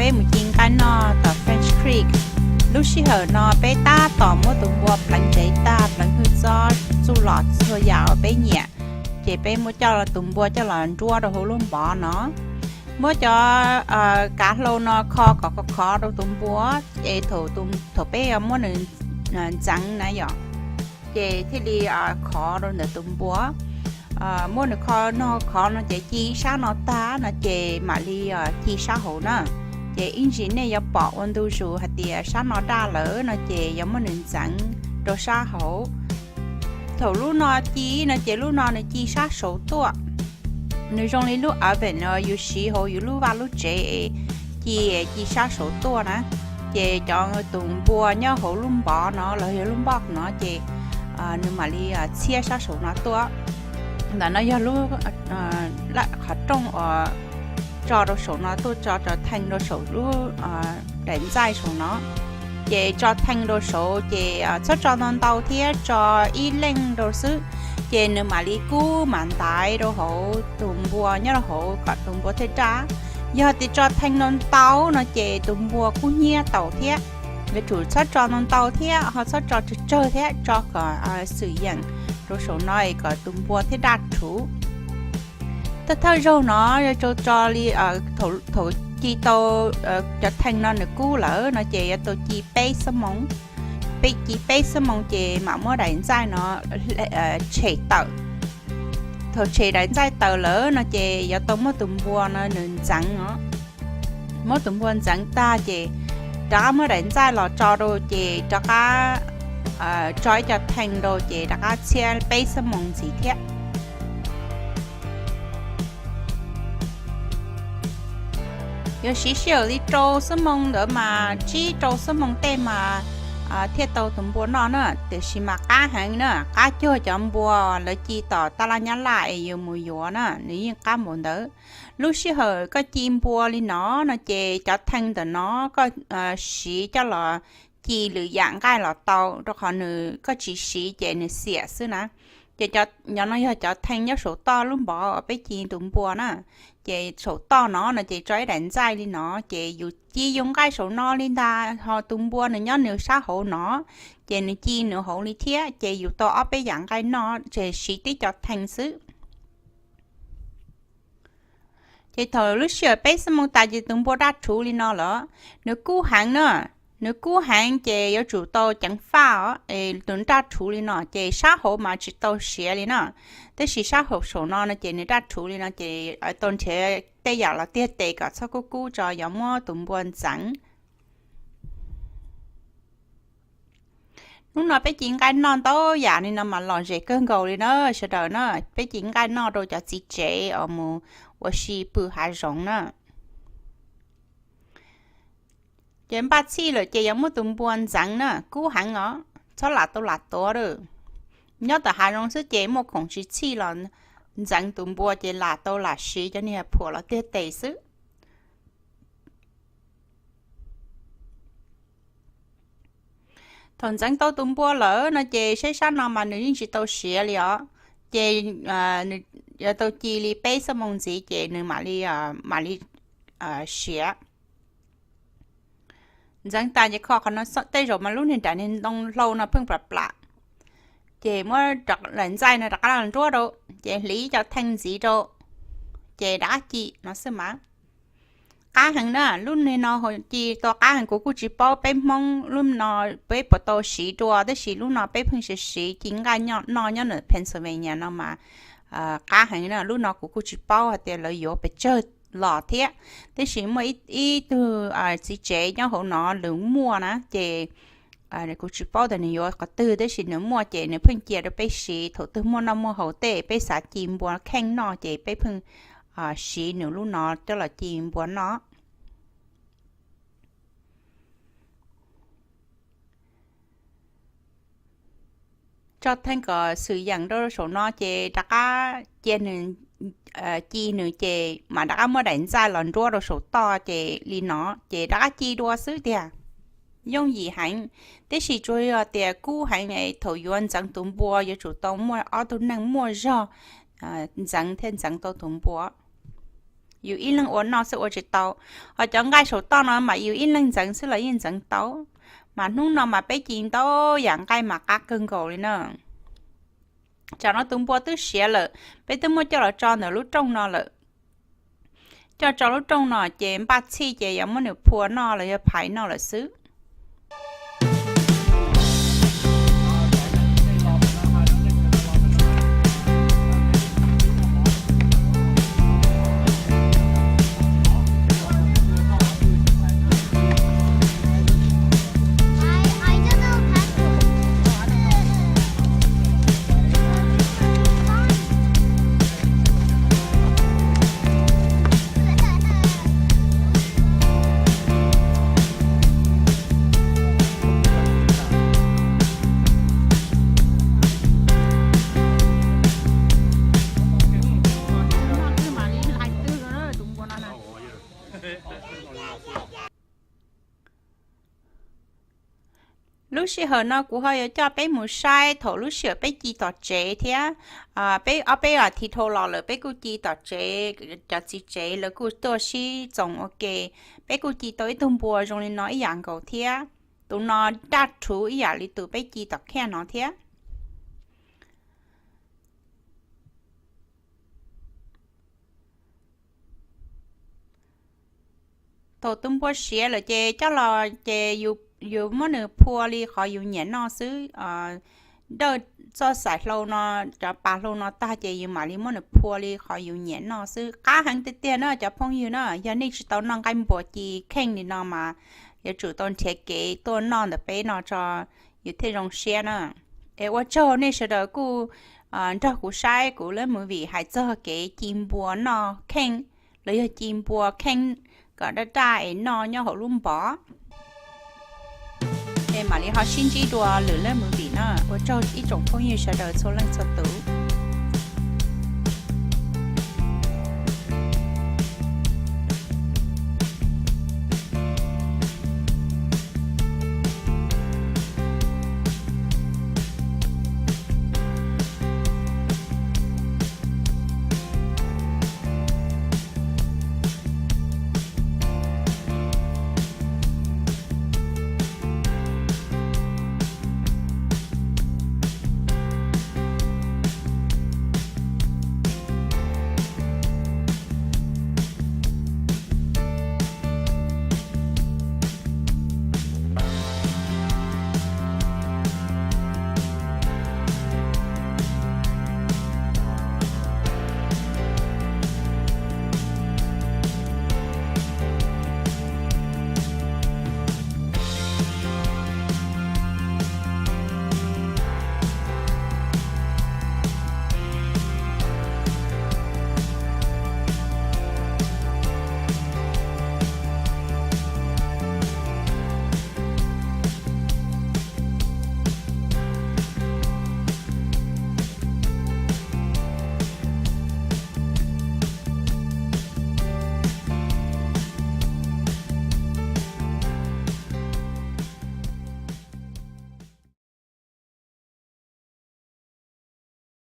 Peb mus ci nqaij noj tom French Creek. Lub sij hawm no peb tab tom muab tus npua pleev ntsev tag, pleev hwj txob, txuj lom txhua yam uas peb nyiam, ces peb muab coj tus npua coj los nruab rau hauv lub npov no. Muab cov kav hlau no kho kom khov khov rau tus npua, es thaum peb muab nws ntxeev na yom, ces thiaj li khov rau ntawm tus npua. Muab nws kho no khov no ces ci sab no tag no ces mam li ci sab hauv na. Ces ib ntsis nej yuav pom ua ntu zus hais tias sab no daj lawm no ces yuav muab nws ntxeev rau sab hauv. Thaum lub no ci no ces lub no nws ci sab saud tuaj. Nws zoo li lub oven no yus siv hauv yus lub vaj lub tsev es ci, ci sab saud tuaj na. Ces cov tus npua nyob hauv lub npov no los yog lub npoj no ces nws mam li txhiab sab saud no tuaj. Ntawm no yog lub qhov rooj uas tso rau saum no tuaj, tso cov thee rau saum lub daim ntxaij saum no. Ces tso thee rau saud ces txhob tso ntau ntau thiab, tso ib leej rau xwb, ces nws mam li kub mam ntaiv rau hauv tus npua nyob rau hauv kom tus npua thiaj daj. Yog tias tso thee ntau ntau no ces tus npua kub hnyiab tau thiab. Yuav tsum txhob tso ntau ntau thiab ho txhob tso tsawg tsawg thiab, tso kom xwm yeem rau saum no es kom tus npua thiaj daj rhuv. Thawj thawj zaug no yuav tsum tso li thaum ci tau cov thee no nws kub lawm no ces yuav tau ci peb xuab moos. Peb ci peb xuab moos ces mam muab daim ntxaij no tshem tawm. Thaum tshem daim ntxaij tawm lawm no ces yuav tau muab tus npua no nws ntxeev os. Muab tus npua ntxeev tag ces rov qab muab daim ntxaij los tso rau ces rov qab tso ib co thee rau ces rov qab txhiab peb xuab moos ntxiv thiab. Yuav siv sij hawm li rau xuab moos ntawd mas, tsib rau xuab moos tej mas thiaj tau tus npua noj na. Tiam sis mas qab heev na, qab cuag cov npua lawv ci tom tab laj nyab laj es yus mus yuav na, nws yeej qab npaum ntawd. Lub sij hawm koj ci npua li no no ces cov thee ntawm no koj siv coj los ci lwm yam nqaij los tau, rau qhov nws koj tsis siv ces nws xiam xwb na. Ces cov no yog cov thee nyob saum toj lub npov uas peb ci tus npua na. Ces saum toj no no ces tso ib daim ntxaij li no, ces yus ci yus nqaij saum no li ntag, ho tus npua nws nyob nws sab hauv no, ces nws ci nws hauv li thiab, ces yus tau ob peb yam nqaij noj, ces siv tib co thee xwb. Ces thaum lub sij hawm peb xuab moos tas ces tus npua daj rhuv li no lawm. Nws kub heev na, nws kub heev ces yuav tsum tau ceev faj os, es tus daj rhuv li no ces sab hauv mas tsis tau siav li na. Tab sis sab hauv saum no no ces nws daj rhuv li no ces tau nrhiav tej yam los tiag tes kom txhob kub kub tso yuav muab tus npua ntxeev. Hnub no peb ci nqaij noj ntau yam li no mas lom zem kawg nkaus li na sawv daws na. Peb ci nqaij noj rau cov txiv tsev uas mus ua si pw hav zoov na. Ces npaj txhij lawm ces yuav muab tus npua ntxeev na, kub heev os, txhob lam tau lam tuav lawm. Nyob tom hav zoov xwb ces muaj khoom tsis txhij los ntxeev tus npua ces lam tau lam siv cov niag phuam los tiag tes xwb. Thaum ntxeev tau tus npua lawm no ces saib sab no mas nws yeej tsis tau siav li os. Ces yuav tau ci li peb xuab moos ntxiv ces nws mam li, mam li siav. Ntxeev tas ces kho qhov no, tej zaum mas lub niag daim niag ntoo hlau no pheej plam plam. Ces muab daim ntxaij no rov qab los nruab rau, ces hliv cov thee ntxiv rau, ces rov qab ci no xwb mas. Qab heev na, lub niag no ci tau qab heev, kuv kuj tsis paub peb Hmoob lub no peb puas tau siv dua, tab sis lub no peb pheej siv siv ci nqaij noj nyob ntawm Pennsylvania no mas qab heev na. Lub no kuv kuj tsis paub hais tias lawv yuav pes tsawg los thiab, tab sis muaj ib tug txiv tsev nyob hauv no nws muaj na, ces kuv tsis paub tias nws yuav qhov twg, tab sis nws muaj ces nws pheej cia rau peb siv. Thaum twg muaj noj muaj haus tej peb xav ci npua kheej noj ces peb pheej siv nws lub no coj los ci npua noj. Tso thee kom xwm yeem rau saum no ces rov qab cia nws, ci nws ces mam rov qab muab daim ntxaij los nruab rau saum toj ces li no, ces rov qab ci dua xwb tiag. Yooj yim heev, tiam sis tsuas yog tias kub heev, thaum yuav ntxeev tus npua yuav tsum tau muaj ob tug neeg muaj zog ntxeev thiaj ntxeev tau tus npua. Yus ib leeg ua noj xwb ua tsis tau. Ho cov nqaij saum toj no mas yus ib leeg ntxeev xwb los yeej ntxeev tau. Mas hnub no mas peb ci ntau yam nqaij mas qab kawg nkaus li na. Tsam no tus npua twb siav lawm, peb twb muab coj los tso ntawm lub rooj no lawm. Coj tso lub rooj no ces npaj txhij ces yuav muab nws phua noj los yog phais noj lawm xwb. Lub sij hawm no kuv ho yuav coj peb mus saib thaum lub sij hawm peb ci tom tsev thiab. Peb ob peb as thiv dhau los lawm peb kuj ci tom tsev, cov txiv tsev lawv kuj tuaj sib txoos ua ke. Peb kuj ci tau ib tug npua zoo li no ib yam nkaus thiab. Tus no daj rhuv ib yam li tus peb ci tom khej no thiab. Thaum tus npua siav lawm ces coj los ces yus muab nws phua li qhov yus nyiam noj xwb. Dawj txoj xaim hlau no, cov pas hlau no tag ces yus mam li muab nws phua li qhov yus nyiam noj xwb. Qab heev tiag tiag na cov phooj ywg na, yog nej tsis tau noj nqaij npua ci kheej li no mas yuav tsum tau nrhiav kev tuaj noj ntawm peb no tso yus thiaj zoo siab na. Es ua tsaug nej sawv daws kuj nrog kuv saib kuv lub movie hais txog kev ci npua noj kheej los yog ci npua kheej kom daj daj es noj nyob hauv lub npov. Es mam li ho sib ntsib dua lwm lub movie na. Ua tsaug ib tsoom phooj ywg sawv daws txhua leej txhua tus.